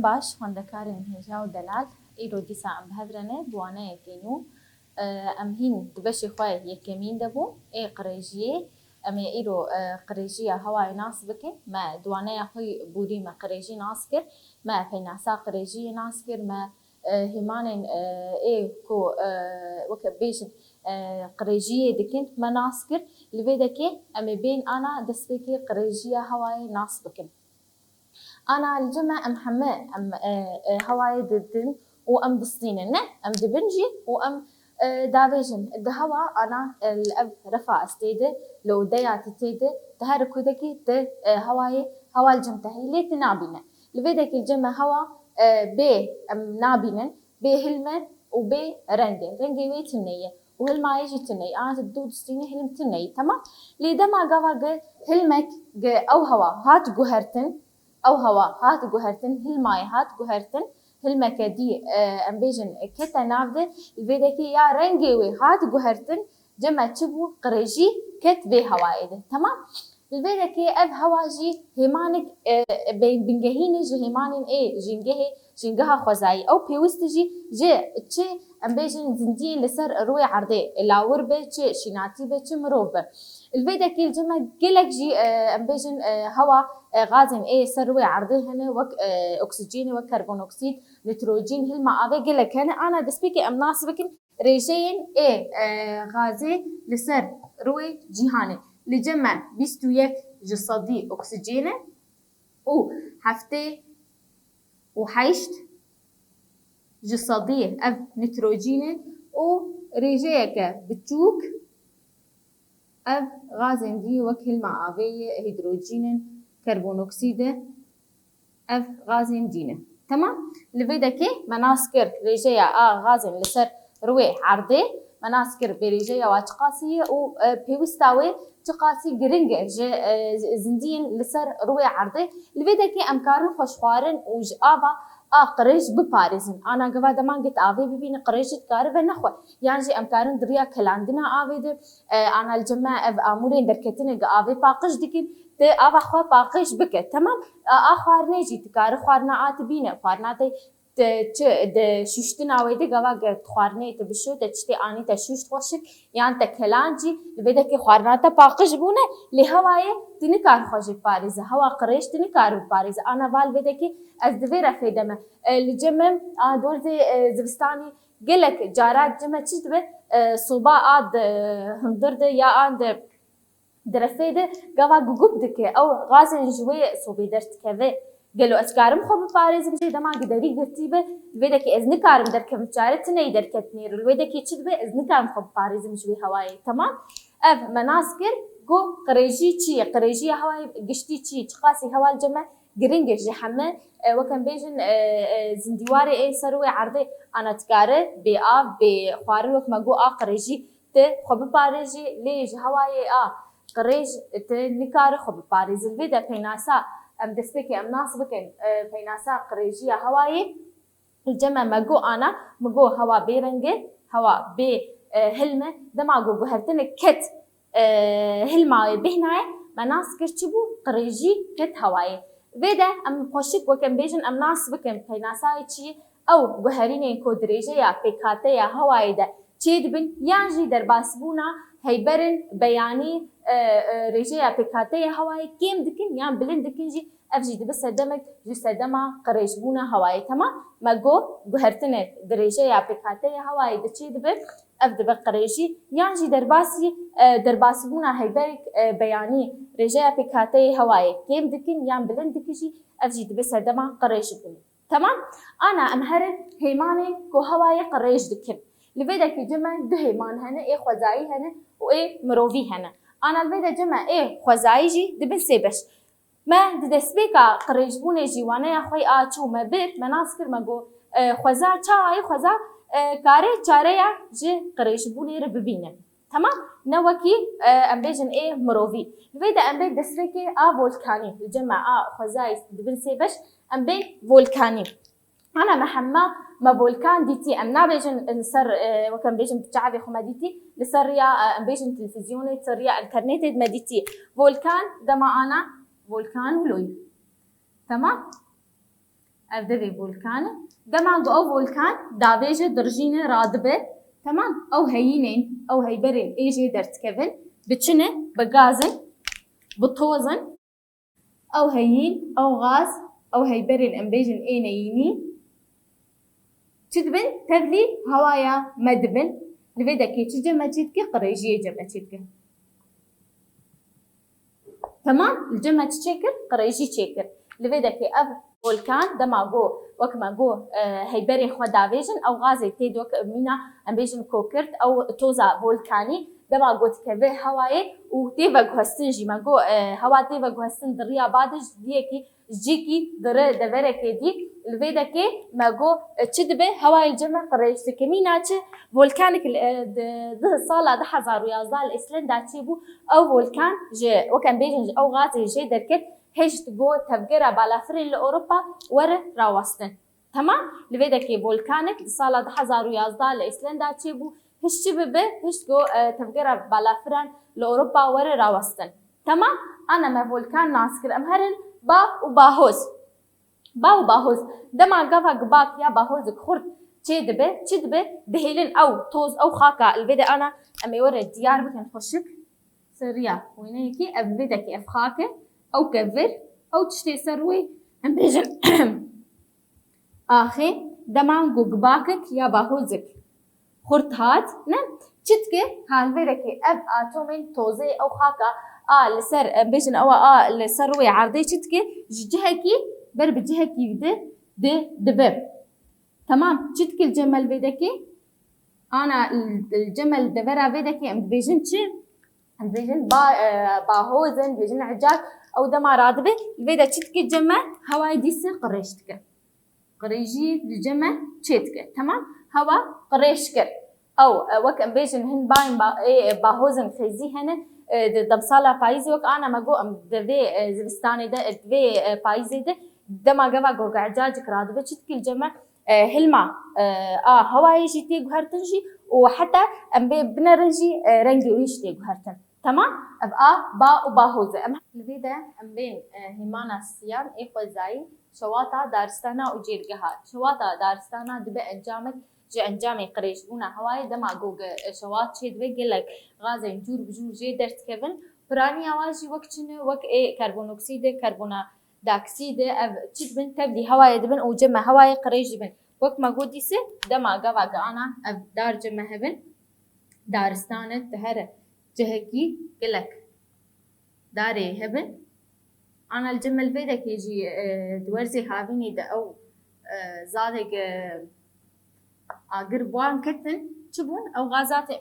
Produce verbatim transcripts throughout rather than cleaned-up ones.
Baş, xwendekarên hêja û delal, îro dîsa em bi hev re ne, bi waneyekê nû. E, em hîn di beşê xwe yekemîn de bûn, ê qirêjiyê. Em ê îro, e, qirêjiya hewayê nas bikin. Me di waneya xwe borî me qirêjî nas kir, me peynasa qirêjiyê nas kir, me, e, hêmanên, e, ê ku, e, weke bêjin, e, qirêjiyê dikin, me nas kir. Li vê dekê em ê bên ana destpêkê qirêjiya hewayê nas bikin. Ana li cem me em heme em, e, e, hewayê didin û em distînin, ne? Em dibin jî û em, e, davêjin. Di hewa ana, e, li ev refa ez tê de, li odeya tu tê de, tu her kudekî tu, e, hewayê, hewa li cem te heye, lê tu nabîne. Li vê dekî li cem me hewa, e, bê em nabînin, bê hilm e û bê reng e. Rengê wê tune ye û hilmayê jî tune ye. Ana tu dû distînî, hilm tune ye, temam. Lê dema gava gi hilmek gi ew hewa hat guhertin, ew hewa hat guhertin, hilmayê hat guhertin, hilmeke dî, e, em bêjin, e, kete nav de, li vê dekê ya rengê wê hat guhertin, cem me çi bû? Qirêjî ket vê hewayê de. Temam? Li vê dekê ev hewa jî hêmanek, e, e, bingehîn e ji hêmanên ê jîngehê, jîngeha xwezayî. Ew pêwist e jî ji çi, em bêjin, zindiyên li ser rûyê erdê, e, lawir be, çi şînatî be, çi mirov be. Li vê dekê li cem me gelek jî, e, em bêjin, e, hewa, e, gazên ê ser rûyê erdê hene, wek, e, oksîjenê, wek karbonoksîd, nitrojîn, hilma avê gelek hene. Ana destpêkê em nas bikin rêjeyên ê, e, gazê li ser rûyê cîhanê. Li cem me bîst û yek ji sedî oksîjen e û heftê û heşt ji sedî ev nitrojîn e û rêjeyeke biçûk ev gazên dî wek hilma avê ye, hîdrojîn in, karbonoksîd e, ev gazên dî ne. Temam? Li vê dekê me nas kir rêjeya a gazên li ser rûyê erdê, me nas kir bêrêjeya wa çiqasî ye û, e, pêwista wê çiqasî giring e ji, e, z-, zindiyên li ser rûyê erdê. Li vê dekê em karin xweşxwarin û ji ava a qirêj biparêzin. Ana gava dema git avê bibîne, qirêj jî dikare venexwe. Yan jî em karin di riya kelandina avê de, e, ana li cem me ev amûrên derketinê gi avê paqij dikin, tu ava xwe paqij bike. Temam? A, a xwarinê jî dikare xwarina a tu bîne, xwarina te, te çi, di şûştina wê de gava ge xwarinê tu bişo, te tiştê anî te şûşt xweşik, yan te kelan jî, li vê dekê xwarina te paqij bûne, lê hewayê tu nikar xwe jê biparêze, hewa qirêj tu nikar biparêze. Ana va li vê dekê ez di vê re fêde me. E, li cem me, a, dorzê, e, zivistanî gelek cara cem me çi dibe, e, soba a di hundir de ya an di, di refê de gava gugup dike, ew gazên ji wê sobê derdikeve. Gelo ez karim xwe biparêzim jê dema giderî girtî be? Li vê dekê ez nikarim derkevim, çare tune yî derketinê re. Li vê dekê çi dibe? Ez nikarim xwe biparêzim ji wê hewayê. Temam? Ev me nas kir ku qirêjî çi ye? Qirêjiya hewayê giştî çi ye? Çiqasî hewa li cem me giring e ji heme, e, wek em bêjin, e, e, zindîwarê ê ser wê erdê, ana dikare bê av, bê xwarin, wek me got, a qirêjî tu xwe biparêjî, lê ji hewayê a qirêj tu nikare xwe biparêzî. Li vê de peynasa em destpêkê em nas bikin, e, peynasa qirêjiya hewayê. Li cem me, me got ana, me got hewa bê reng e, hewa bê, e, hilm e. Dema ku guhertinek ket, e, hilma wê bêhna ye, me nas kir çi bû? Qirêjî ket hewayê. Vê de em xweşik, wek em bêjin, em nas bikin peynasa wê çi ye? Ew guherînên ku di rêjeya pêkhateya hewayê de çêdibin yan jî derbasbûna heyberên beyanî, e, e, rêjeya pêkhateyê hewayê kêm dikin yan bilind dikin jî, ev jî dibe sedemek ji sedema qirêjbûna hewayê. Temam? Me got, guhertinek di rêjeya pêkhateyê hewayê de çêdibe, ev dibe qirêjî, yan jî derbasî, e, derbasbûna heyberek, e, beyanî rêjeya pêkhateyê hewayê kêm dikin yan bilind dikin jî, ev jî dibe sedema qirêjbûnê. Temam? Ana em herin hêmanên ku hewayê qirêj dikin. Li vê dekê cem me du hêman hene, ê xwezayî hene û ê mirovî hene. Ana li vê de cem me ê xwezayî jî dibin sê beş. Me di destpêka qirêjbûnê jî waneya xwe yê a çû me bir, me nas kir, me got, e, xweza çawa ye? Xweza, e, kare çareya ji qirêjbûnê re bibîne. Temam? Ne wekî, e, em bêjin ê mirovî. Li vê de em bên destpêkê a volkanî. Li cem me a xwezayê dibin sê beş, em bên volkanî. Ana me hema me volkan dîtî. Em nabêjin li ser, e, wek em bêjin bi çavê xwe me dîtî. Li ser riya, e, em bêjin televîzyonê, ser riya internetê me dîtî. Volkan dema ana volkan wilo ye. Temam? Ev devê volkan e. Dema ku ew volkan davêje, dirjîne, radibe, temam, ew heyînên, ew heyberên ê jê derdikevin, bi çi ne? Bi gaz in, bi toz in. Ew heyîn, ew gaz, ew heyberên, em bêjin, ê neyînî çi dibin? Tevlî hewaya me dibin. Li vê dekê çi cem me çê dike? Qirêjiyê cem me çê dike. Temam, li cem me çi çêkir? Qirêjî çêkir. Li vê dekê ev volkan, dema got, wek me got, e, heyberên xwe davêjin, ew gazê tê de, wek mîna, em bêjin, kokirt, ew toza volkanî, dema got dikeve hewayê û tê veguhestin jî, me got, e, hewa tê veguhestin di riya ba de ji diyekî, ji cîkî, di re deverekê dî. Li vê dekê me got, e, çi dibe? Hewayê li cem me qirêj dike. Mîna çi? Volkanek li, e, di, di sala du hezar û yazdeh li Îslanda çêbû. Ew volkan ji, wek em bêjin, ji ew gazê jê derket, hişt got tevgera balafirên li Ewropa were rawestin. Temam? Li vê dekê volkanek di sala du hezar û yazdeh li Îslanda çêbû. Hişt çi bibe? Hişt got, e, tevgera balafiran li Ewropa were rawestin. Temam? Ana me volkan nas kir. Em herin ba û bahoz. Ba û bahoz. Dema gava gibak ya bahozek xurt çê dibe, çi dibe? Dihêlin ew toz, ew xaka. Li vê de ana em ê were diyar bikin xweşik. Ser riya wêneyekê, ev vê dekê, ev xak e, ew kevir, ew tiştê ser wê, em bêjin, axê, dema ku gibakek ya bahozek xurt hat, ne? Çi dike? Ha, li vê dekê ev atomên tozê, ew xaka a li ser, em bêjin, ew a li ser wê erdê çi dike? Ji cihekî ber bi cihekî di, di, dibe. Temam. Çi dike li cem me li vê dekê? Ana li cem me li devera vê dekê em dibêjin çi? Em dibêjin ba, e, bahoz in, dibêjin ecak. Ew dema radibe, li vê de çi dike cem me? Hewayê dîse qirêj dike. Qirêjiyê li cem me çê dike. Temam? Hewa qirêj kir. Ew, e, wek em bêjin hin bayên ba-, ê, e, bahozên xêzî hene, e, di demsala payîzê wek ana me got em di vê, e, zivistanê de, e, di vê, e, payîzê de dema gava ku ecacik radibe çi dike li cem me? E, hilma, e, a hewayê jî tê guhertin jî û heta em bê binerin jî, e, rengê wî jî tê guhertin. Temam? Ev a ba û bahoz e. Em li vê de em bên, e, hêmana siyan ê xwezayî, şewata daristana û cêrgeha. Şewata daristana dibe encamek ji encamê qirêjbûna hewayê. Dema ku, e, şewat çêdibe, gelek gazên cûr bi cûr jê derdikevin. Piraniya wan jî wek çi ne? Wek ê karbonoksîdê, karbona daksîdê, ev çi dibin? Tevlî hewayê dibin û cem me hewayê qirêj dibin. Wek me got dîse, dema gava gi ana ev dar cem me hebin, daristane, di her cihekî gelek darê hebin. Ana li cem me li vê dekê jî, e, di werzê havînê de ew, e, zadek, e, agir bi wan ketin, çi bûn? Ew gazatê,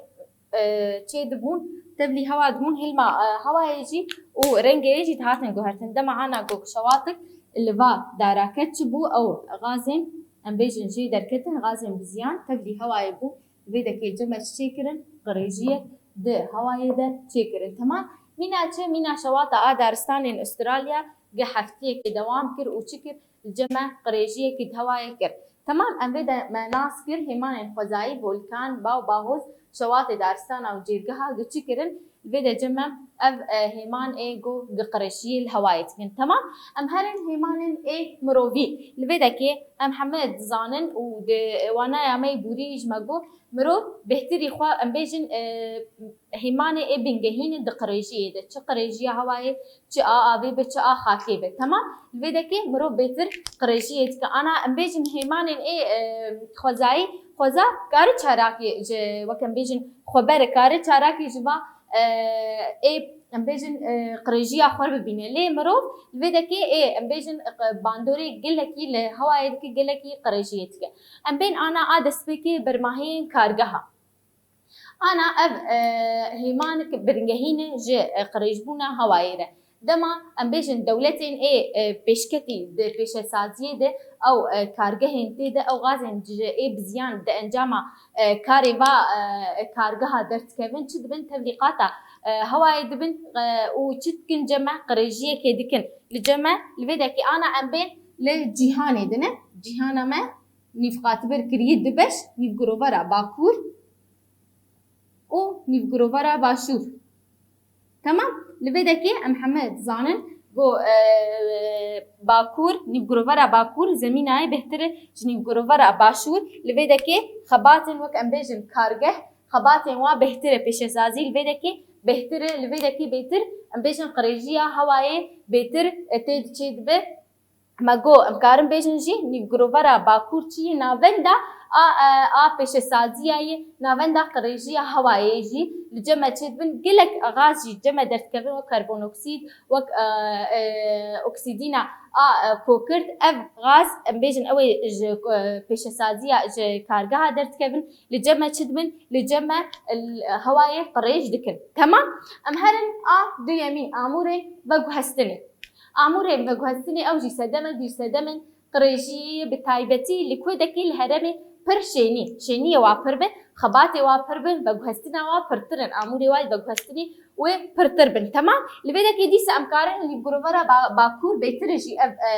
e, çê dibûn, tevlî hewa dibûn, hilma, e, hewayê jî û rengê wê jî dihatin guhertin. Dema ana ku şewatik li va dara ket çi bû? Ew gazên, em bêjin, jê derketin, gazên bi ziyan tevlî hewayê bû. Vê dekê cem me çi çêkirin? Qirêjiyek di hewayê de çêkirin. Temam. Mîna çi? Mîna şewata a daristanên Australya gi heftiyekê dewam kir û çi kir? Li cem me qirêjiyekî di hewayê kir. Temam, em vê de me nas kir hêmanên xwezayî, volkan, ba û bahoz, şewatê daristana û cêrgeha gi çi kirin? Li vê de cem me ev, e, hêman ê ku gi qirêjiyê li hewayê dikin. Temam, em herin hêmanên ê mirovî. Li vê dekê em heme dizanin û di wanaya me yê borî ji me got, mirov bêhtirî xwe, em bêjin, e, hêmanê ê bingehîn e di qirêjiyê de. Çi qirêjiya hewayê, çi a avê be, çi a xakê be. Temam? Li vê dekê mirov bêtir qirêjiyê dike. Ana em bêjin hêmanên ê, e, xwezayî, xweza kare çalakî ji, wek em bêjin, xweber kare çalakî ji va, e, ê, em bêjin, e, qirêjiya xwe bibîne. Lê mirov li vê dekê ê, em bêjin, e, bandorê gelekî li hewayê dike, gelekî qirêjiyê dike. Em bên ana a destpêkê bermahiyên kargeha. Ana ev, e, hêmanek bingehîn e ji, e, qirêjbûna hewayê re. Dema em bêjin dewletên ê, e, pêşketî di pêşesaziyê de ew, e, kargehên tê de ew gazên ji ê bi ziyan di encama, e, karê va, e, kargeha derdikevin çi dibin? Tevlîqata, e, hewayê dibin, e, û çi dikin cem me? Qirêjiyekê dikin. Li cem me, li vê dekê ana em bên li cîhanê de ne. Cîhana me nîv qatibir kirî du beş, nîv girovera bakur û nîv girovera başûr. Temam? Li vê dekê em heme dizanin Go, e, Bakur, nîvgirovera Bakur, zemînayê bêhtir e ji nîvgirovera Başûr. Li vê dekê xebatên wek em bêjin kargeh, xebatên wa bêhtir e, pêşesazî li vê dekê bêhtir e, li vê dekê bêtir, em bêjin qirêjiya hewayê bêtir, e, tê diçê dibe. Me got, em karin bêjin jî, nîvgirovera Bakur çi ye? Navenda a, e, a pêşesaziya ye, navenda qirêjiya hewayê jî li cem me çêdibin. Gelek gaz jî cem me derdikevin, wek karbonoksîd, wek, e, e, oksîdîna a, e, kokirt. Ev gaz, em bêjin, ew ê ji, e, pêşesaziya, ji kargeha derdikevin, li cem me çêdibin, li cem me, e, hewayê qirêj dikin. Temam? Em herin a duyemîn, amûrên veguhestinê. Amûrên veguhestinê ew jî sedemek, jî sedemên qirêjiyê ye, bi taybetî li ku dekê li herêmê pir şênî, şêniyê wa pir be, xebatê wa pir be, veguhestina wa pirtir in, amûrê wa li veguhestinê wê pirtir bin. Temam? Li vê dekê dîsa em karin nîvgirovera Ba-, Bakur bêtir jî ev, e,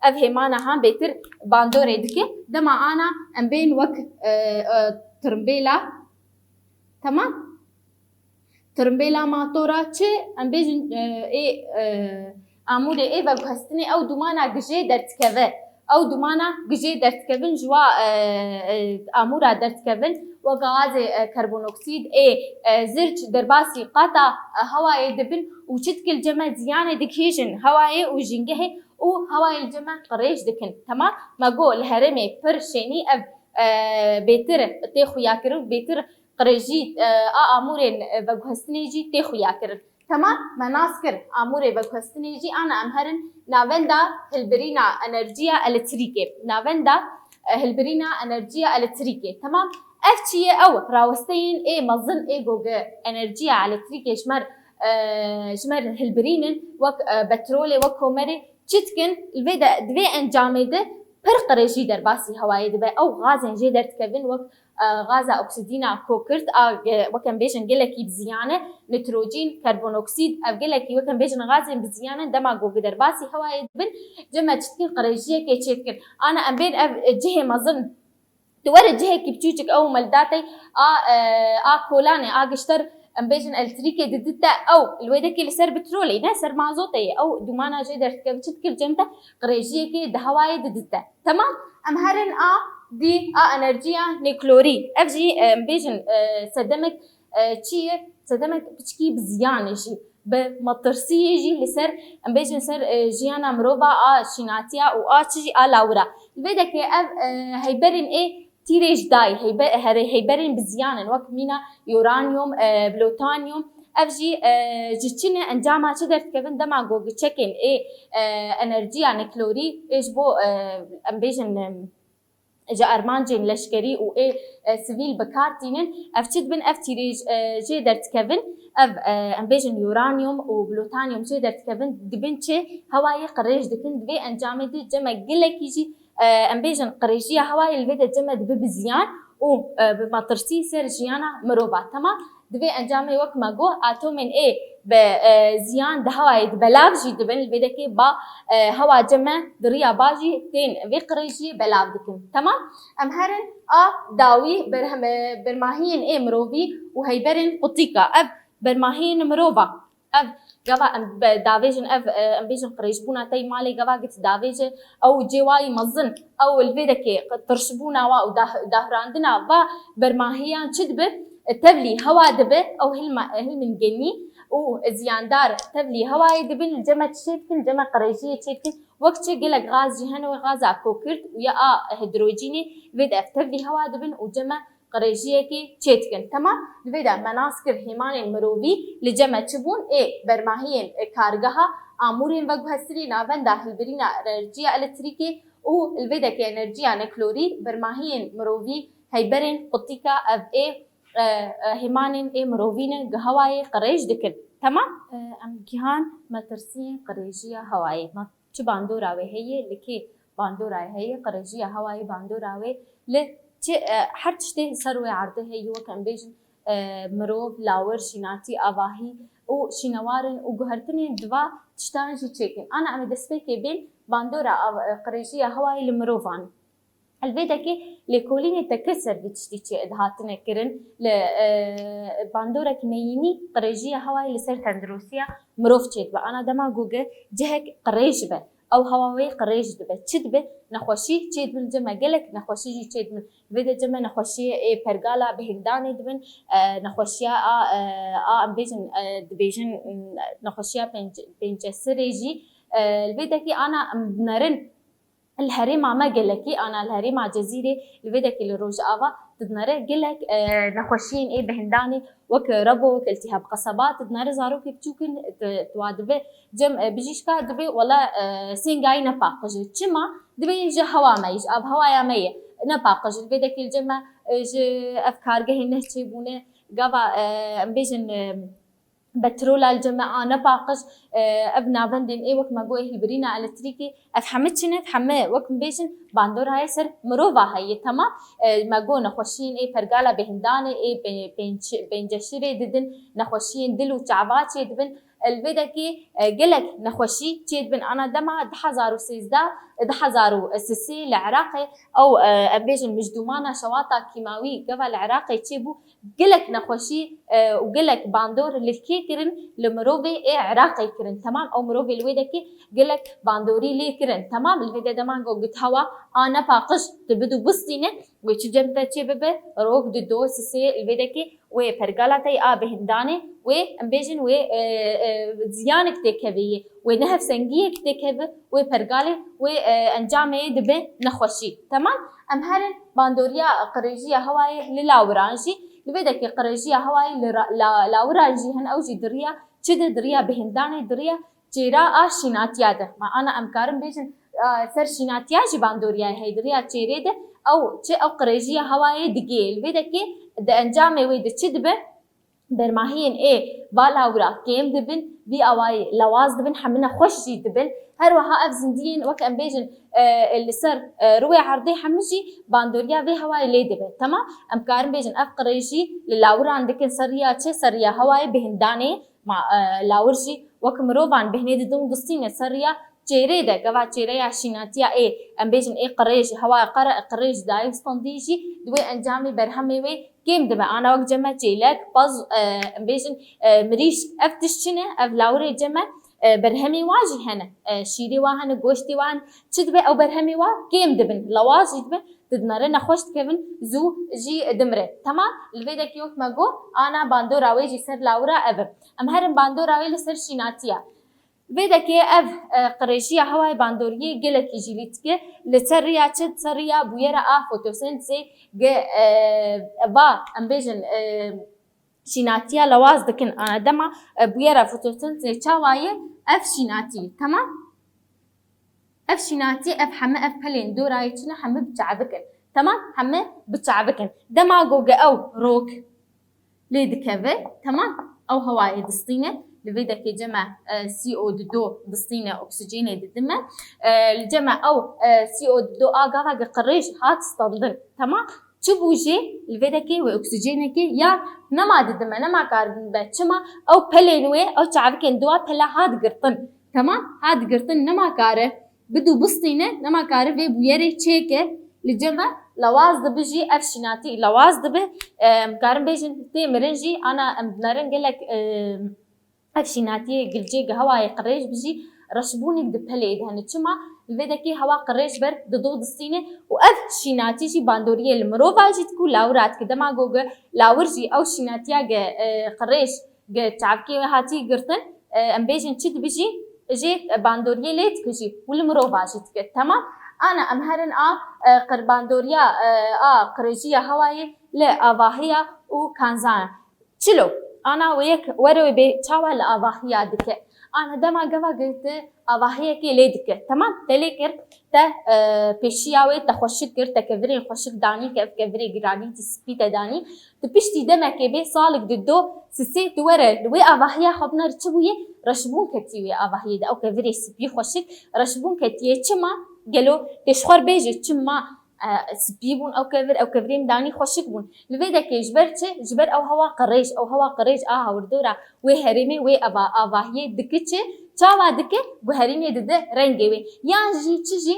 ev hêmana han bêtir bandorê dike. Dema ana em bên wek, e, e, tirimbêla. Temam? Tirimbêla matora çi? Em bêjin, e, ê, e, amûrê ê veguhestinê ew dumana gijê derdikeve. Ew dumana gijê derdikevin ji wa, e, e, amûra derdikevin wek gazê, e, karbonoksîd ê, e, zirç derbasî qata, e, hewayê dibin û çi dikin li cem me ziyanê digihîjin hewayê û jîngehê û hewayê li cem me qirêj dikin. Temam? Me got li herêmê pir şênî ev, e, bêtir tê xuyakirin, bêtir qirêjî, e, a amûrên, e, veguhestinê jî tê xuyakirin. Temam, me nas kir. Amûrê veguhestinê jî ana em herin navenda hilbirîna enerjiya elektrîkê. Navenda, e, hilbirîna enerjiya elektrîkê. Temam, ev çi ye? Ew rawesteyên ê mezin ê goge enerjiya elektrîkê ji me r, e, ji me r hilbirînin wek, e, petrolê, wek komerê. Çi dikin? Li vê de, di vê encamê de pir qirêjî derbasî hewayê dibe. Ew gazên jê derdikevin wek, e, gaza oksîdîna kokirt, a, e, wek em bêjin gelekî bi ziyan e, nitrojîn, karbonoksîd, ev gelekî wek em bêjin gazên bi ziyan in, dema ku derbasî hewayê dibin, cem me çi dikin, qirêjiyekê çê dikin. Ana em bên ev, e, cihê mezin, tu were cihekî biçûçik ew me li datey a, e, a kolanê, a gişter, em bêjin elektrîkê didite ew, li wê dekê li ser petrolê ne, ser mazotê ye. Ew dumana jê derdikeve, çi dikir, cem te qirêjiyekê di hewayê didite. Temam? Em herin a dî, a enerjiya nêklorî. Ev jî, e, em bêjin, e, sedemek, e, çi ye? Sedemek piçkî bi ziyan e jî. Bi metirsiyê jî li ser, em bêjin, ser, e, jiyana mirova a şînatiya û a çi jî a lawira. Li vê dekê ev, e, heyberên ê tîrêj dayî, heybe-, here-, heyberên bi ziyan in, wek mîna uranyum, e, plutonyum. Ev jî, e, ji çi ne, encama çi derdikevin, dema ku giçekên ê, e, enerjiya nêklorî ê ji bo, e, em bêjin, e, ji armancên leşkerî û ê, e, sivîl bi kar tînin. Ev çi dibin? Ev tîrêj, e, jê derdikevin. Ev, e, em bêjin uranyum û plutonyum jê derdikevin, dibin çi? Hewayê qirêj dikin. Di vê encamê de cem me gelekî jî, e, em bêjin qirêjiya hewayê li vê de cem me dibe bi ziyan û, e, bi metirsî ser jiyana mirova. Temam? Di vê encamê wek me got, atomên ê bi, e, ziyan di hewayê di belav jî dibin, li vê dekê ba, e, hewa cem me di riya ba jî tên vê qirêjiyê belav dikin. Temam? Em herin a dawî berhem-, e, bermahiyên ê mirovî û heyberên qutîka. Ev bermahiyên mirova. Ev gava em be-, davêjin, ev, e, em bêjin qirêjbûna tey malê gava git davêje, ew cêwayî mezin, ew li vê dekê tirşbûna wa û dah-, dahrandina va bermahiyan çi dibe? E, tevlî hewa dibe, ew hilma-, hilmin genî û ziyandar tevlî hewayê dibin, li cem me çi çê dikin, li cem me qirêjiyê çê dikin. Wek çi gelek gaz jî hene, wek gaza kokirt û ya a hidrojînê, vê de ev tevlî hewa dibin û cem me qirêjiyekê çê dikin. Temam? Li vê de me nas kir hêmanên mirovî li cem me çi bûn? Ê bermahiyên, e, kargeha, amûrên veguhestinê, navenda hilbirîna enerjiya elektrîkê û li vê dekê enerjiya nêklorî, bermahiyên mirovî, heyberên qutîka, ev ê, e, e, hêmanên ê mirovî ne, gi hewayê qirêj dikin. Temam? E, em gihan metirsiyên qirêjiya hewayê. Me çi bandora wê heye, li kê bandora wê heye, qirêjiya hewayê bandora wê li çi, e, her tiştê ser wê erdê heye, wek em bêjin, e, mirov, lawir, şînatî, avahî û şînewarin û guhertinên di va tiştan jî çêkin. Ana em ê destpêkê bên bandora av-, e, qirêjiya hewayê li mirovan. Li vê dekê lêkolînê teke ser vê tiştî çê dihatine kirin. Li, e, bandorek meyînî qirêjiya hewayê li ser tenduristiya mirov çêdibe. Ana dema ku ge cihek qirêj be, ew hewa wê qirêj dibe. Çi dibe? Nexweşî çêdibin, cem e gelek nexweşî jî çêdibin. Li vê de cem e nexweşiyê ê pergala behindanê dibin, e, nexweşiya a, e, a em bêjin, e, dibêjin, e, nexweşiya pênc-, pêncesirê jî, e, li vê dekê ana em dinerin li herêma me gelekî, ana li herêma Cezîrê, li vê dekê li Rojava didnere gelek, e, nexweşiyên ê behindanê wek rebo, wek iltihab qeseba, didnere zarokê biçûk in, di, di wa dibe cem, e, bijîşka dibe, wela, e, sêngayî ne paqij e. Çima? Dibe ji hewa me ye, ji avhewaya me ye. Ne paqij e. Li vê dekê li cem e, e, ji ev kargehên neh çêbûne, gava, e, em bêjin, e, petrola li cem e a ne paqij, e, ev navendên ê wek me got ê hilbirîna elektrîkê, ev heme çi ne, ev heme wek em bêjin bandora ye ser mirova heye, temam. E, me got nexweşiyên ê pergala behindanê, ê pê-, pênc-, pênceşirê didin, nexweşiyên dil û çava çêdibin. Li vê dekê, e, gelek nexweşî çêdibin. Ana dema du hezar û sêzdeh, du hezar û sisê li Iraqê ew, e, em bêjin mijdûmana şewata kîmawî gava li Iraqê çêbû, gelek nexweşî, e, û gelek bandor li kê kirin? Li mirovê ê Iraqê kirin. Temam, ew mirovê li wê dekê gelek bandorî lê kirin. Temam, li vê de dema got hewa a ne paqij, tu bidû bistîne, wê çi cem te çê bibe, rok, dido, sisê, li vê dekê wê pergala te yê a behindanê, wê em bêjin wê, e, e, ziyanek tê kevê yê, wê nehevsengiyek tê keve, wê pergalê, wê, e, encamê yê dibe nexweşî. Temam? Em herin bandoriya qirêjiya hewayê li lawiran jî, li vê dekê qirêjiya hewayê li ra-, la-, lawiran jî hin ew jî diriya çi de, diriya behindanê, diriya çêra a şînatiya de. Ma ana em karin bêjin, e, ser şînatiya jî bandoriya heye, diriya çêrê de ew çi, ew qirêjiya hewayê digê. Li vê dekê di encamê wê de çi dibe? Bermahiyên ê va lawira kêm dibin, vî awayî lewaz dibin, hemine xweş jî dibin. Her wiha ev zindiyên wek em bêjin, e, li ser, e, rûyê erdê hemû jî bandoriya vê hewayê lê dibe. Temam, em karin bêjin ev qirêjî li lawiran dikin ser riya çi? Ser riya hewayê behindanê. Ma, e, lawir jî wek mirovan behnê didin û distîne ser riya çêrê de, gava çêreya şînatiya ê, em bêjin ê qirêj, hewa qere-, qirêj dayê standî jî di wê encamê berhemê wê kêm dibe. Ana wek cem e çêlek, pez, e, em bêjin, e, mirîşk, ev tişt çi ne? Ev lawirê cem e, e, berhemê wa jî hene. E, şîrê wa hene, goştê wa hene. Çi dibe? Ew berhemê wa kêm dibin, lewaz jî dibe, didmere nexweş dikevin, zû jî dimre. Temam, li vê dekê wek me got, ana bandora wê jî ser lawira ev e. Em herin bandora wê li ser şînatiya. Vê dekê ev, e, qirêjiya hewayê bandoriyê gelekî jî lî dike. Li ser riya çi? Ser riya bûyera a fotosentezê ge, e, va, em bêjin, e, şînatiya lewaz dikin. A, dema, e, bûyera fotosentezê çawa ye? Ev şînatî, temam? Ev şînatî, ev heme, ev pelên dorayê çi ne, heme bi çavik in. Temam? Heme bi çavik in. Dema go ge ew rok lê dikeve, temam, ew hewayê distîne, li vê dekê cem e, e, C O du distîne, oksîjenê didime. E, li cem e ew, e, C O du a gava ge qirêj hat standin, temam. Çi bû jî? Li vê dekê wê oksîjenekê ya nema didime, nema karin be. Çima? Ew pelên wê, ew çavikên dua pela hat girtin. Temam? Hat girtin, nema kare bidû bistîne, nema kare vê bûyerê çêke. Li cem e lewaz dibi jî, ev şînatî lewaz dibi. Em karin bêjin tê mirin jî, ana em dinerin gelek, em, ev şînatiyê gilcê gi hewayê qirêj bi jî reşbûnek di pelê de hene. Çima? Li vê dekê hewa qirêj ber dido distîne û ev şînatî jî bandoriyê li mirova jî dikû lawira dike. Dema go ge lawir jî ew şînatiya ge, e, qirêj ge çavkê wê hatî girtin, e, em bêjin çi dibi jî, jê bandoriyê lê dike jî û li mirova jî dike. Temam? Ana em herin a, e, qir-, bandoriya, e, a qirêjiya hewayê li avahiya û kanzana. Çilo, ana wê yek were wê bê çawa li avahiya dike. Ana dema gava girti avahiyekê lê dike. Temam, te lê kir, te, e, pêşiya wê te xweşik kir, te kevirên xweşik danî, kev-, kevirê giranî tî spî te danî. Tu piştî demekê bê, salek di do, sisê tu were li wê avahiya xwe binêr çi bûye, reşbûn ketî wê avahiyê de. Ew kevirê spî xweşik, reşbûn ketiye. Çima? Gelo tê ji xwe bêje çima e, spî bûn ew kevir, ew kevirê min danî xweşik bûn. Li vê dekê ji ber çi? Ji ber ew hewa qirêj, ew hewa qirêj a hawirdora wê herêmê, wê ava-, avahiyê dike çi? Çawa dike? Guherînê dide rengê wê. Yan jî çi jî?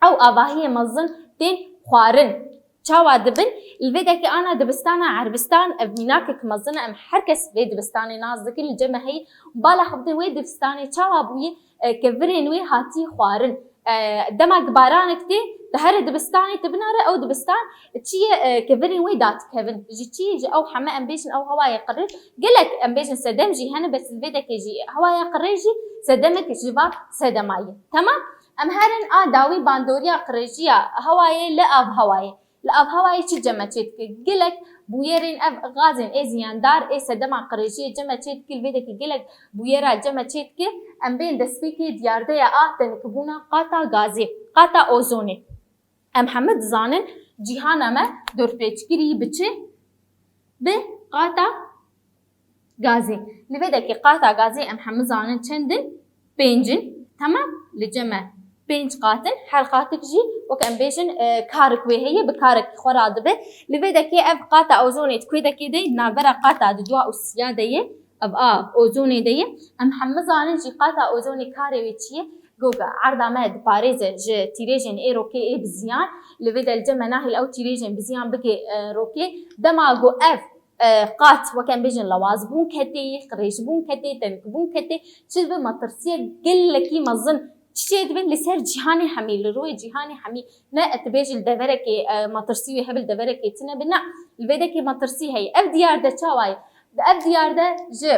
Ew avahiyê mezin tên xwarin. Çawa dibin? Li vê dekê ana dibistana Erbistan, ev mînakek mezin e, em her kes vê dibistanê nas dikin, li cem me heyî. Bala xwe bidin wê dibistanê çawa bûye, e, kevirên wê hatî xwarin. E, dema ku baranek tê, tu here dibistanê, tu binare ew dibistan çi ye, e, kevirên wê dadikevin. Ji çi? Ji ew heme, em bêjin, ew hewayê qirêj. Gelek, em bêjin, sedem jî hene, bes li vê dekê jî hewaya qirêj jî sedemek ji va sedema ye. Temam? Em herin a dawî bandoriya qirêjiya hewayê li avhewayê. Li avhewayê çi cem me çêdike? Gelek bûyerên ev gazên ê ziyandar ê sedema qirêjiyê cem me çêdike, li vê dekê gelek bûyera cem me çêdike. Em bên destpêkê diyardeya a tenikbûna qata gazê, qata ozonê. Em hemî dizanin cîhana me dorpêçkirî bi çi? Bi qata gazê. Li vê dekê qata gazê em hemî zanin çend in? Pênc in. Temam? Li cem me pênc qat in. Her qatik jî wek em bêjin, e, karek wê heye, bi karek xwe radibe. Li vê dekê ev qata ozonê di ku dekê de ye? Di navbera qata didua û siya de ye. Ev a ozonê de ye. Em hemî zanin jî qata ozonê karê wê çi ye? Goga erda me diparêze ji tîrêjên ê rokê ê bi ziyan. Li vê de li cem me nahêl ew tîrêjên bi ziyan bike, e, rokê. Dema ku ev e, qat, wek em bêjin, lawazbûn ketê, qirêjbûn ketê, tenikbûn ketê, çi dibe, metirsiyek gelekî mezin çi çêdibe li ser cîhanê hemî, li rûyê cîhanê hemî. Ne, e, tu bêjî li deverekê, e, metirsî wê hebe, li deverekê tune be, ne. Li vê dekê metirsî heye. Ev diyar de çawa ye? Ev diyar de ji,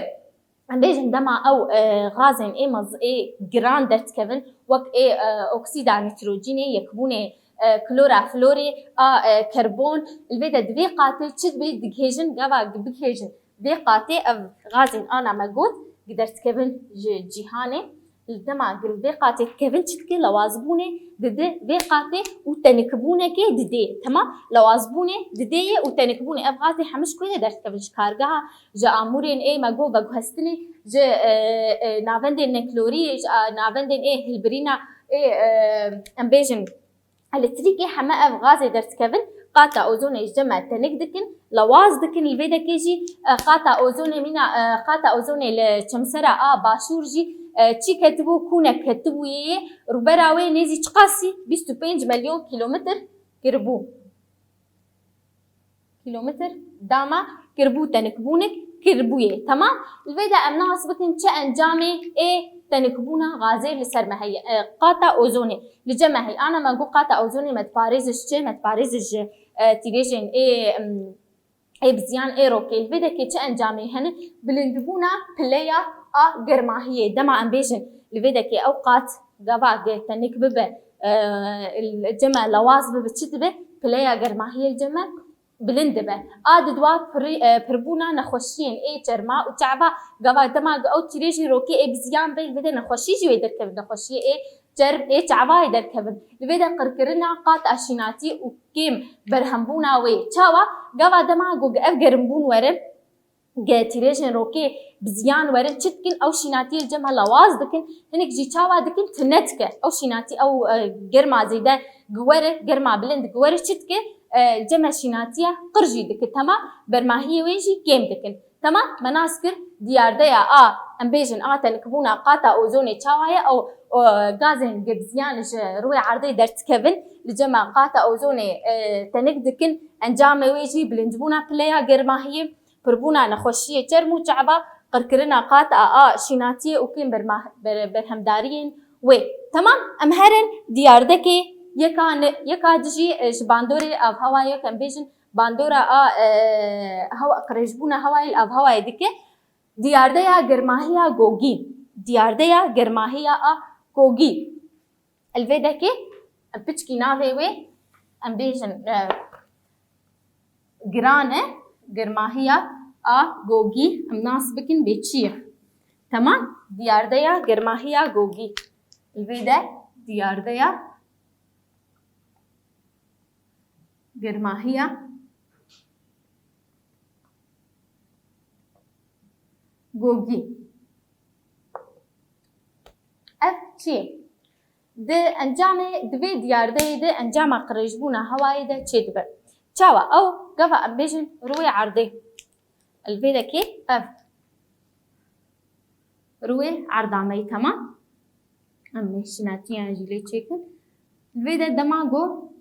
em bêjin, dema ew, e, gazên ê mez-, ê giran derdikevin, wek ê, e, oksîda nîtrojînê, yekbûnê, e, klora florê a, e, karbon, li vê de di vê qatê çi dibê, digihêjin, gava bigihêjin vê qatê, ev gazên ana me got, gi derdikevin ji cîhanê, li dema gi li vê qatê dikevin çi dike, lawazbûnê dide vê qatê û tenikbûnekê didê. Temam, lawazbûnê didê ye û tenikbûnê, ev gazê hemû ji ku de derdikevin? Ji kargeha, ji amûrên ê me got veguhestinê, ji, e, e, navendên nekloriyê, ji, a, navendên ê hilbirîna ê, e, em bêjin, elektrîkê, heme ev gazê derdikevin, qata ozonê ji cem me tenik dikin, lawaz dikin, li vê dekê jî, e, qata ozonê mîna, e, qata ozonê li çemsera a başûr jî, e, çî ketibû, kûnek ketibûyê yê, rûbera wê nêzî çiqasî bîst û pênc milyon kîlometr kiribû. Kîlometr dama kiribû, tenikbûnik kiribûyê. Temam? Li vê de em nas bikin çi encamê ê tenikbûna gazê li ser me heye. E, qata ozonê li cem me heye. Ana me got qata ozonê me diparêze ji çi? Me diparêze ji, e, tîrêjên ê, em, ê bi ziyan ê rokê. Li vê dekê çi encamê hene? Bilindbûna pileya a germahiyê. Dema em bêjin li vê dekê ew qat gava ge tenik bibe, e, li cem me lawaz bibe, çi dibe? Pileya germahiyê li cem me bilind dibe. A didwa pirî-, e, pirbûna nexweşiyên ê çerma û çava, gava dema ew tîrêjî rokê ê bi ziyan be, li vê de nexweşî jî wê derkevin, nexweşiyê ê çerm ê çavayê derkevin. Li vê de qirkirina qata şînatî û kêm berhembûna wê. Çawa? Gava dema ku ev gerimbûn were, ge tîrêjên rokê bi ziyan werin, çi dikin? Ew şînatiyê li cem me lawaz dikin, hinek jî çawa dikin? Tune dike. Ew şînatî, ew, e, germa zêde giwere, germa bilind giwere, çi dike? E, li cem me şînatiya qir jî dike. Temam, bermahiyê wê jî kêm dikin. Temam, me nas kir, diyardeya a, em bêjin, a tenikbûna qata ozonê çawa ye? Ew, e, gazên ge bi ziyan ji rûyê erdê derdikevin, li cem me qata ozonê, e, tenik dikin, encamê wê jî bilindbûna pileya germahiyê, pirbûna nexweşiyê çerm û çava, qirkirina qata a şînatiyê û kêm berma-, ber-, berhemdariyên wê. Temam, em herin diyardekê yeka ni-, yeka dijî, e, ji bandorê avhewayê, em bêjin bandora a, e, hewa, qirêjbûna hewayê li avhewayê dike. Diyardeya germahiya gogî. Diyardeya germahiya a gogî. Li vê dekê em piçkî navê wê, em bêjin, e, giran e, germahiya a gogî, em nas bikin bê çi ye. Temam? Diyardeya germahiya gogî. Li vê de diyardeya germahiya gogî. Ev çi ye? Di encamê, di vê diyardeyê de encama qirêjbûna hewayê de çêdibe. Çawa? Ew gava em bêjin rûyê erdê. Li vê dekê ev rûyê erda me yê, temam. Em ê şînatiyan jî lê çêkin. Li vê de dema ku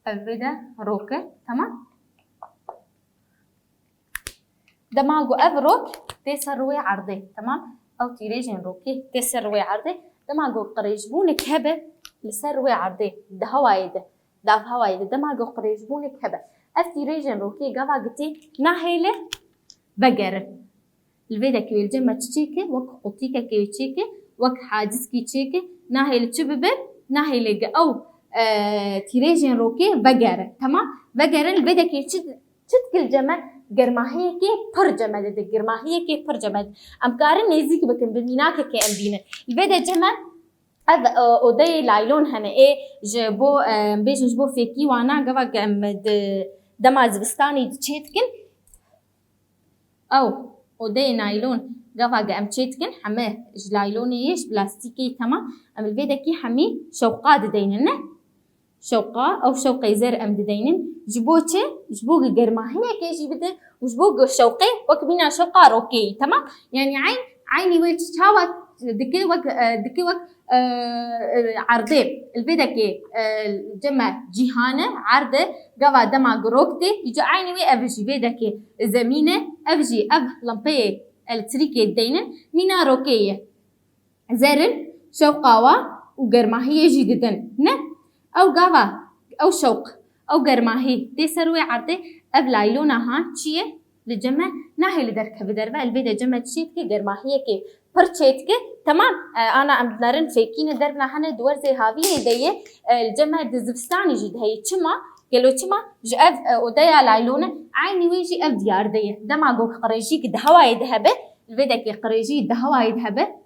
Ev vê de rok e, temam. Dema ku ev rok tê ser rûyê erdê, temam. Ew tîrêjên rokê tê ser rûyê erdê. Dema ku qirêjbûnik hebe li ser rûyê erdê, di hewayê de, di avhewayê de, dema ku qirêjbûnik hebe, ev tîrêjên rokê gava gitê nahêle vegerin. Li vê dekê wê li cem me çi çêke, wek qutîkekê wê çêke, wek hadîskî çêke, nahêle çi bibe, nahêle gi ew, e, tîrêjên rokê vegere. Temam? Vegerin, li vê dekê çi, çi dike li cem me? Germahiyekê pir cem me dide, germahiyekê pir cem me dide. Em karin nêzîk bikin, bi mînakekê em bînin. Li vê de cem me ev, e, odeyê laylon hene. Ê ji bo, e, em bêjin ji bo fêkî wana gava em di dema zivistanê çê dikin. Ew odeyê naylon gava ge em çê dikin, heme ji laylonê yê, ji plastîkê yê, temam. Em li vê dekî hemî şewqa dideynin, ne? Şewqa, ew şewqê zer em dideynin. Ji bo çi? Ji bo ge germahiyekê jî bide û ji bo ge şewqê wek mîna şewqa rokê yî, temam. Yanî eyn, eynî wê çi çawa dike, wek, e, dike wek, e, e, erdê. Li vê dekê, e, cem me cîhan e, erd e, gava dema ku rok tê, îca eynî wê ev jî vê dekê zemîn e, ev jî ev lempeyê elektrîkê dideynin, mîna rokê ye. Zerin, şewqa wa û germahiyê jî didin. Ne? Ew gava, ew şewq, ew germahî tê ser wê erdê, ev laylona ha çi ye? Li cem me nahêle derkeve derve, li vê de cem me çi çê dike? Germahiyekê pir çê dike. Temam, e, ana em dinerin fêkîne derbna hene di werzê havînê de ye, e, li cem me di zivistanê jî de heye. Çima? Gelo çima? Ji ev, e, odeya laylone, eynî wê jî ev diyarde ye. Dema ku qirêjî ki di hewayê de hebe, li vê dekê qirêjî di hewayê de hebe,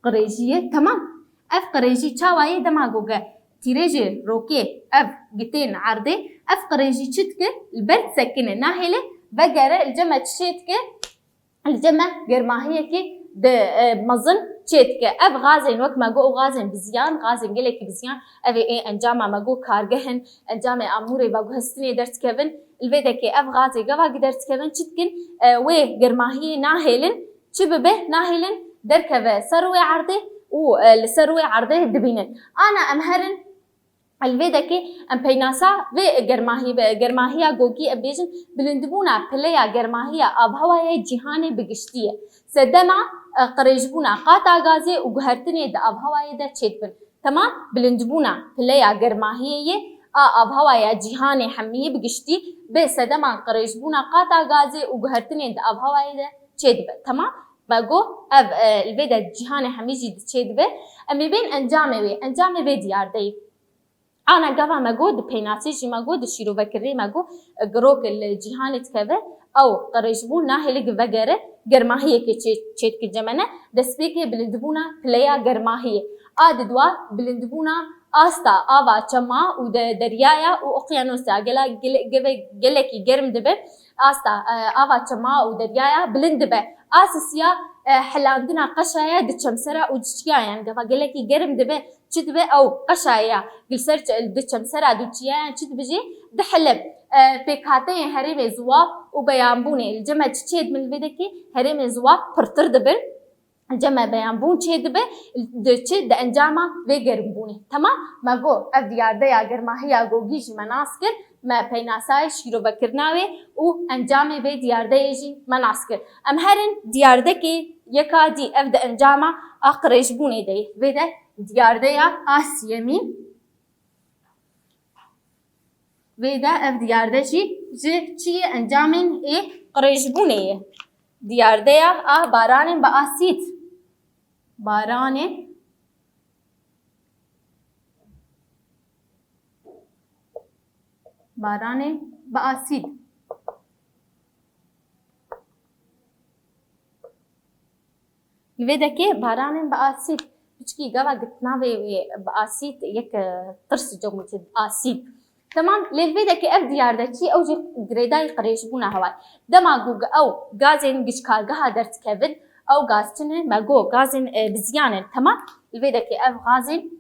qirêjî ye, temam. Ev qirêjî çawa ye? Dema ku ge tîrêjê rokê ev gitên erdê, ev qirêjî çi dike? Li ber disekine, nahêle vegere, li cem me çi çê dike? Li cem me germahiyekê di, e, mezin çê dike. Ev gazên wek me got, ew gazên biziyan, gazên gelekî biziyan, ev ê, ê encama me got kargeh in, encamê amûrê veguhestinê derdikevin. Li vê dekê ev gazê gava gi derdikevin, çi dikin? E, wê germahiyê nahêlin, çi bibe, nahêlin derkeve ser rûyê erdê û, e, li ser rûyê erdê dibînin. Ana em herin, li vê dekê em peynasa vê germahî be, germahiya gogî em bêjin, bilindbûna pileya germahiya avhewaya cîhanê bi giştî ye. Sedema, e, qirêjbûna qata gazê û guhertinê di avhewayê de çêdibin. Temam, bilindbûna pileya germahiyê yê a avhewaya cîhanê hemiyê bi giştî bi sedema qirêjbûna qata gazê û guhertinê di avhewayê de çêdibe. Temam, me got, ev, e, li vê de cîhanê hemî jî diçêdibe. Em ê bên encamê wê, encamê vê diyardeyê. Ana gava me got, di peynasê jî me got, di şîrovekirinê me got, e, girok li cîhanê dikeve, ew qirêjbûn nahêle gi vegere, germahiyekê çê-, çêdike cem me ne, destpêkê bilindbûna pileya germahiyê. A didwa bilindbûna asta ava çema û de-, deryaya û oqyanusa gela-, gele-, geve-, gelekî germ dibe. Asta, e, ava çema û deryaya bilind dibe. A sisiya, e, helandina qeşaya di çemsera û di çiyayan gava gelekî germ dibe. Çi dibe ew qeşaya gilser ç-, di çemsera di çiyayan çi dibijê? Dihile. E, pêkhateyên herêmê ziwa û beyanbûnê li cem me çi çêdibin li vê dekê? Herêmên ziwa pirtir dibin. Cem me beyanbûn çêdibe, di çi, di encama vê germbûnê. Temam? Me got, ev diyardeya germahiya gogî jî me nas kir, me peynasayê şîrovekirina wê û encamê vê diyardeyê jî me nas kir. Em herin diyardekê yeka dî, ev di encama a qirêjbûnê de ye. Vê de diyardeya a siyemîn. Vê de ev diyarde jî ji çi yê, encamên ê qirêjbûnê ye. Diyardeya a baranên bi asîd. Baranê, baranê bi asîd. Li vê dekê baranên bi asîd. Piçkî gava gotna vê, vê bi asîd yek, e, tirs cem wê asîd. Temam, lê li vê dekê ev diyar de çi, ew jî girêdayî qirêjbûna hewayê. Dema ku ew gazên giçkargeha derdikevin, ew gaz çi ne? Me got, gazên, e, biziyan in. Temam, li vê dekê ev gazên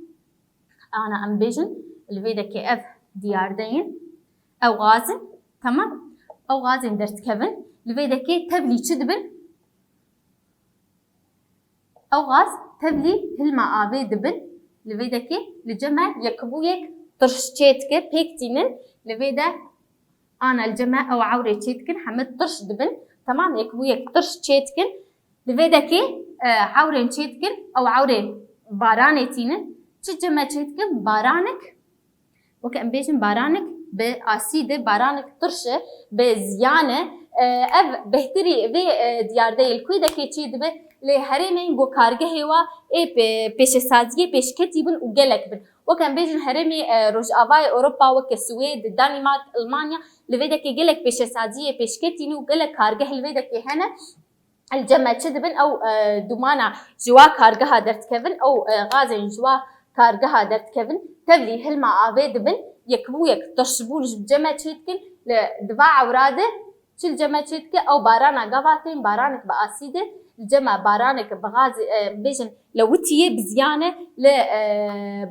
Ana em bêjin, li vê dekê ev diyarde ye. Ew gaz in, temam. Ew gazên derdikevin. Li vê dekê tevlî çi dibin? Ew gaz tevlî hilma avê dibin. Li vê dekê li cem me yekbûyek tirş çê dike, pêk tînin, li vê de ana li cem me ew ewrê çê dikin, heme tirş dibin. Temam, yek bû yek tirş çê dikin. Li vê dekê, e, ewrên çê dikin, ew ewrê baranê tînin. Çi cem me çê dikin? Baranek. Weke em bêjin baranek bi asî de, baranek tirş e, bi ziyan e. E, ev bêhtirî vê, e, diyardeyê li ku dekê çê dibe, lê herêmên ku kargehê wa ê pê-, pêşesaziyê pêşketî bin û gelek bin. Weke em bêjin herêmê, e, Rojavayê Ewropa weke Swêd, Danîmark, Elmanya, li vê dekê gelek pêşesaziyê pêşketî ne û gelek kargeh li vê dekê hene. Li cem me çi dibin? Ew, e, dumana ji wa kargeha derdikevin, ew, e, gazên ji wa kargeha derdikevin, tevlî hilma avê dibin, yek bû yek tirşbûn ji cem me çê dikin, li diva ewra de çi li cem me çê dike? Ew barana gava tên, baranek bi asî de, li cem me baranek bi gazê, e, bêjin, li witiyê bi ziyan e, li, e,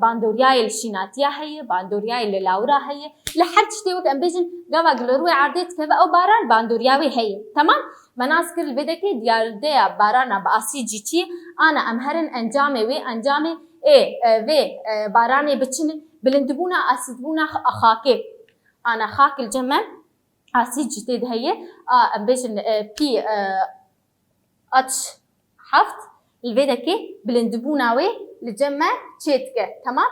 bandoriyayê li şînatiya heye, bandoriyayê li lawira heye, li her tiştê wek em bêjin, gava ku li rûyê erdê dikeve, ew baran bandoriya wê heye. Temam? Me nas kir li vê dekê diyardeya barana bi asî cî çi ye? Ana em herin encamê wê, encamê ê, e, vê, e, baranê bi çi ne? Bilindbûna asîdbûna xa-, xakê. Ana xak li cem me asî cî tê de heye. A, em bêjin, e, pî, e, H heft, li vê dekê bilindbûna wê li cem me çê dike. Temam?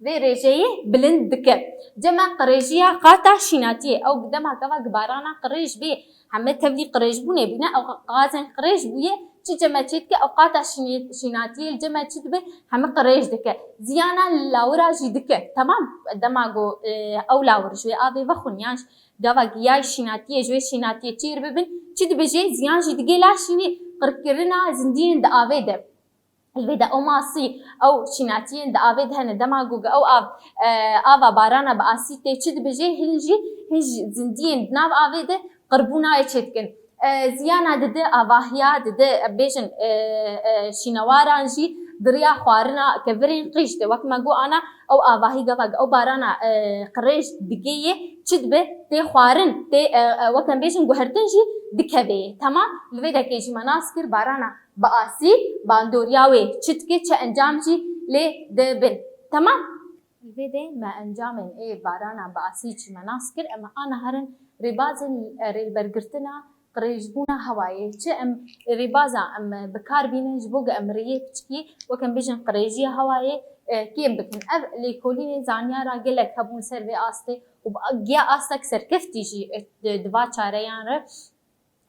Vê rêjeyê bilind dike. Cem me qirêjiya qata şînatiyê. Ew dema gava ku barana qirêj bê, heme tevlî qirêjbûnê bûne, ew gazên qirêj bûye, çi cem me çê dike? Ew qata şînê-, şînatiyê li cem me çi dibe? Heme qirêj dike. Ziyana li lawira jî dike. Temam? Dema ku, e, ew lawir ji wê avê vexwin yan jî gava giyayê şînatiyê, ji wê şînatiyê çêr bibin, çi dibêje? Ziyan jî digê la şînê, qirkirina zindiyên di avê de. Li vê de ew masî, ew şînatiyên di avê de hene, dema ku ew av, e, ava barana bi asî tê, çi dibêje? Hin jî, hin jî zindiyên di nav avê de qirbûnayê çê dikin. E, ziyana dide avahiya, dide, em bêjin, e, e, şînewaran jî di riya xwarina kevirên qîj de. Wek me got ana, ew avahî gava ew barana, e, qirêj digê yê çi dibe? Tê xwarin, tê, e, e, wek em bêjin guhertin jî dikeve yê. Temam? Li vê dekê jî me nas kir barana bi asî bandoriya wê çi dike, çi encam jî lê dibin. Temam? Li vê de me encamên ê barana bi asî çi me nas kir, em ana herin rêbazên, e, rêbergirtina qirêjbûna hewayê. Çi em rêbaza em bi kar bînin ji bo ku em rêyê piçikî, wek em bêjin qirêjiya hewayê, e, kêm bikin. Ev lêkolînê zanyara gelek hebûn ser vê astê û bi giya astek serkeftî jî, e, di, di va çareyan re.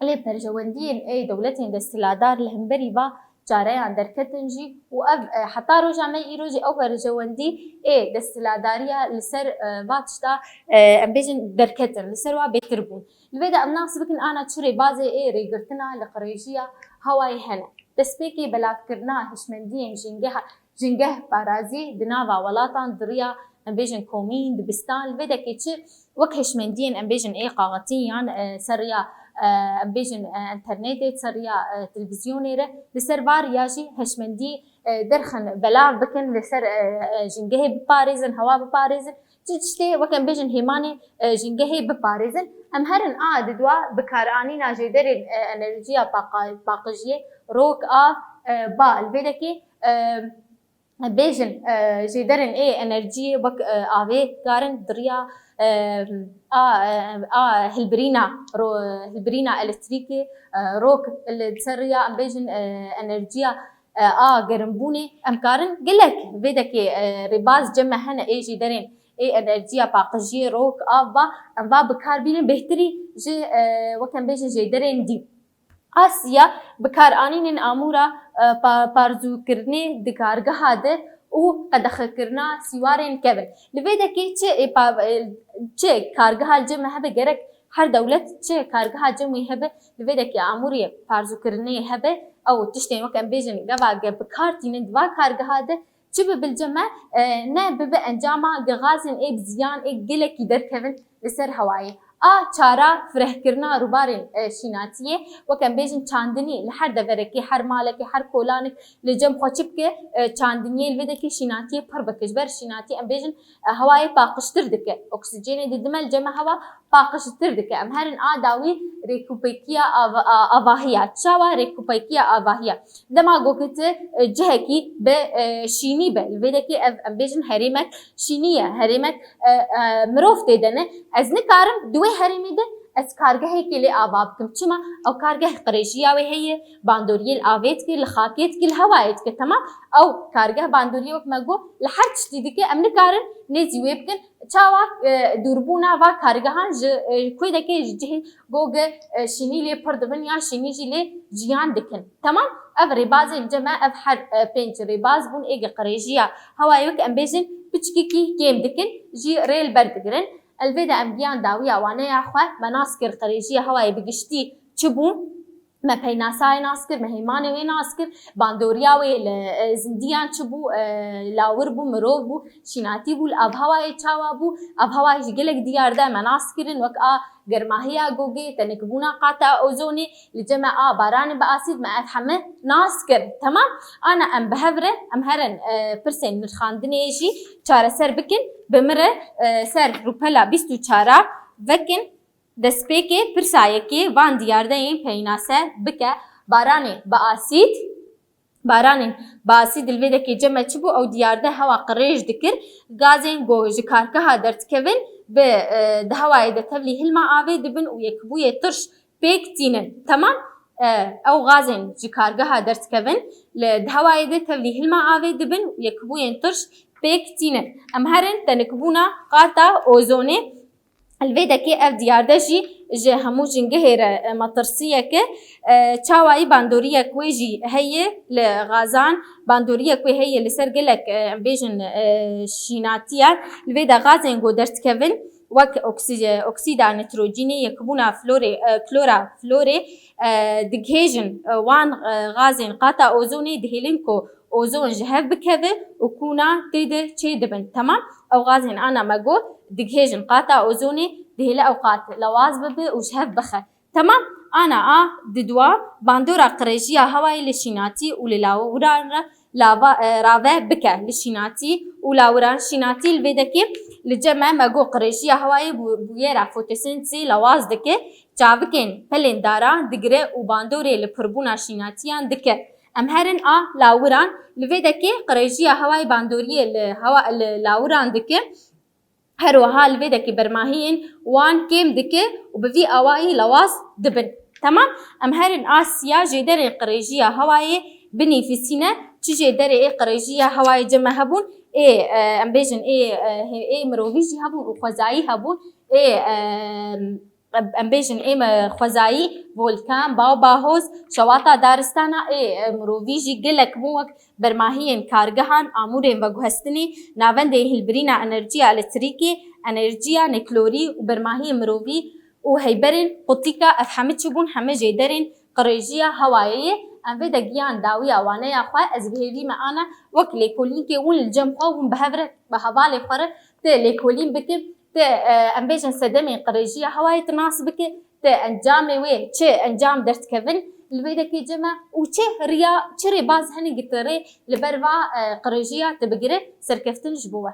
Lê berjewendiyên ê dewletên desthilatdar li hemberî va çareyan derketin jî û ev, e, heta roja me îro jî ew berjewendî ê desthilatdariya li ser, e, va tişta, e, em bêjin derketin, li ser wa bêtir bûn. Li vê de em nas bikin ana çi rêbazê ê rêgirtina li qirêjiya hewayê hene. Destpêkê belavkirina hişmendiyên jîngeha, jîngeh parazî di nava welatan di riya, em bêjin, komîn, dibistan, li vê dekê çi wek hişmendiyên, em bêjin, ê kaxetî yan, e, ser riya, e, em bêjin, e, înternetê, ser riya, e, televîzyonê re, li ser va riya jî hişmendî, e, derxin belav bikin, li ser, e, e, jîngehê biparêzin, hewa biparêzin, çi tiştê wek em bêjin hêmanê, e, jîngehê biparêzin. Em herin a di dua bikaranîna jêderên, e, enerjiya paqa-, paqijiyê, rok, av, e, ba, li vê dekê, e, bêjin, e, jêderên ê enerjiyê wek, e, avê karin di riya, e, a, e, a hilbirîna ro-, hilbirîna elektrîkê, e, rok li ser riya em bêjin, e, enerjiya, e, a gerimbûnê, em karin gelek vê dekê, e, rêbaz cem me hene ê jêderên ê enerjiya paqijiyê, rok, av, ba, em va bi kar bînin bêhtirî ji, e, wek em bêjin jêderên dî. Asya bikaranînên amûra, e, pa-, parzûkirinê di kargeha de û qedexekirina sîwarên kevin. Li vê dekê çi, e, pa-, e, çi kargeha li cem me hebe gerek her dewlet çi kargeha cem wî hebe, li vê dekê amûrê parzûkirinê hebe, ew tiştên wek em bêjin gava ge bi kar tînin di va kargeha de, çi bibe li cem me, e, ne bibe encama ge gazên ê bi ziyan ê gelekî derkevin li ser hewayê. A çara firehkirina rûbarên, e, şînatiyê, wek em bêjin çandinî li her deverekê, her malekê, her kolanek li cem xwe çi bike, e, çandiniyê li vê dekê şînatiyê pir bike. Ji ber şînatiyê em bêjin, e, hewayê paqijtir dike. Oksîjenê didime li cem me hewa paqijtir dike. Em herin a dawî rêkûpêkiya av-, a-, avahiya. Çawa rêkûpêkiya avahiya? Dema gokê tu, e, cihekî bi, e, şînî be, li vê dekê ev, em bêjin herêmek şînî ye, herêmek, e, e, mirov tê de ne. Ez nikarim di wê herêmê de ez kargehekê lê ava bikim. Çima? Ew kargeh qirêjiya wê heye, bandoriyê li avê dike, li xakê dike, li hewayê dike. Temam? Ew kargeh bandoriyê wek me got, li her tiştî dike, em nikarin nêzî wê bikin. Çawa, e, dûrbûna va kargehan ji, e, ku deke ji cihê goge, e, şînî lê pir dibin ya şînî jî lê jiyan dikin. Temam? Ev rêbazên cem e, ev her, e, pênc rêbaz bûn ê gi qirêjiya hewayê wek em bêjin piçkikî kêm dikin, jî rê li ber digirin. Li vê de em giyan dawiya waneya xwe me nas kir qirêjiya hewayê bi giştî çi bû? Me peynasayê nas kir, me heymanê wê nas kir, bandoriya wê li, e, zindiyan çi bû, e, lawir bû, mirov bû, şînatî bû, li avhewayê çawa bû, avhewayê ji gelek diyar de me nas kirin, wek a germahiya gogê, tenikbûna qata ozonê, li cem e a baranê bi asîd me ev heme nas kir. Temam? Ana em bi hev re, em herin, e, pirsên nirxandinê jî çareser bikin, bi min re, e, ser rûpela bîst û çar a vekin. Destpêkê pirsa yekê van diyardeyên peynase bike, baranê bi asîd, baranên bi asîd li vê dekê cem e çi bû? Ew diyarde hewa qirêj dikir, gazên ku ji kargeha derdikevin bi, e, di hewayê de tevlî hilma avê dibin û yekbûyê tirş pêk tînin. Temam? E, ew gazên ji kargeha derdikevin li di hewayê de tevlî hilma avê dibin û yekbûyên tirş pêk tînin. Em herin tenikbûna qata ozonê. Li vê dekê ev diyarde jî ji hemû jingehê re, e, metirsiyek e. E, çawayî bandoriyek wê jî heye li gazan, bandoriyek wê heye li ser gelek, e, em bêjin, e, şînatiyan. Li vê de gazên ku derdikevin wek oksî-, oksîda nitrojînê, yekbûna florê, e, klora florê, e, digihêjin, e, wan, e, gazên qata ozonê dihêlin ku ozon ji hev bikeve û kûna tê de çê dibin. Temam? Ew gazên ana me got, digihêjin qata ozonê, dihêle ew qat lawaz bibe û ji hev bixe. Temam? Ana a didwa bandora qirêjiya hewayê li şînatî û li lawiran re lava, e, rave bike li şînatî û lawiran. Şînatî li vê dekê li cem e me got qirêjiya hewayê bû-, bûyera fotosentezê lawaz dike, çavikên pelên daran digire û bandorê li pirbûna şînatiyan dike. Em herin a lawiran, li vê dekê qirêjiya hewayê bandoriyê li hewa, li lawiran dike. Her wiha li vê dekê bermahiyên wan kêm dike û bi vî awayî lawaz dibin. Temam? Em herin a siya jêderên qirêjiya hewayê binivîsîne. Çi jêderê ê qirêjiya hewayê cem e hebûn? Ê, e, em bêjin ê, e, hê-, ê mirovî jî hebûn û xwezayî hebûn. Ê, e, em bêjin ê me xwezayî, volkan, baw, bahoz, şewata daristana ê, e, mirovî jî gelek bûn wek bermahiyên kargehan, amûrên veguhestinê, navendên hilbirîna enerjiya elektrîkê, enerjiya nêklorî û bermahiyên mirovî û heyberên qutîka, ev heme çi bûn? Heme jêderên qirêjiya hewayê ye. Em vê de giyan dawiya waneya xwe, ez bi hêvî me ana wek lêkolînkê hûn li cem xwe hûn bi hev re, bi hevalê xwe re tê lêkolîn bikin. Tê, e, em bêjin sedemên qirêjiya hewayê tu nas bike, tê encamê wê çi encam derdikevin li vê dekê cem e û çi riya, çi rêbaz hene gi tu rê li ber va, e, qirêjiya tu bigire serkeftin ji bo we.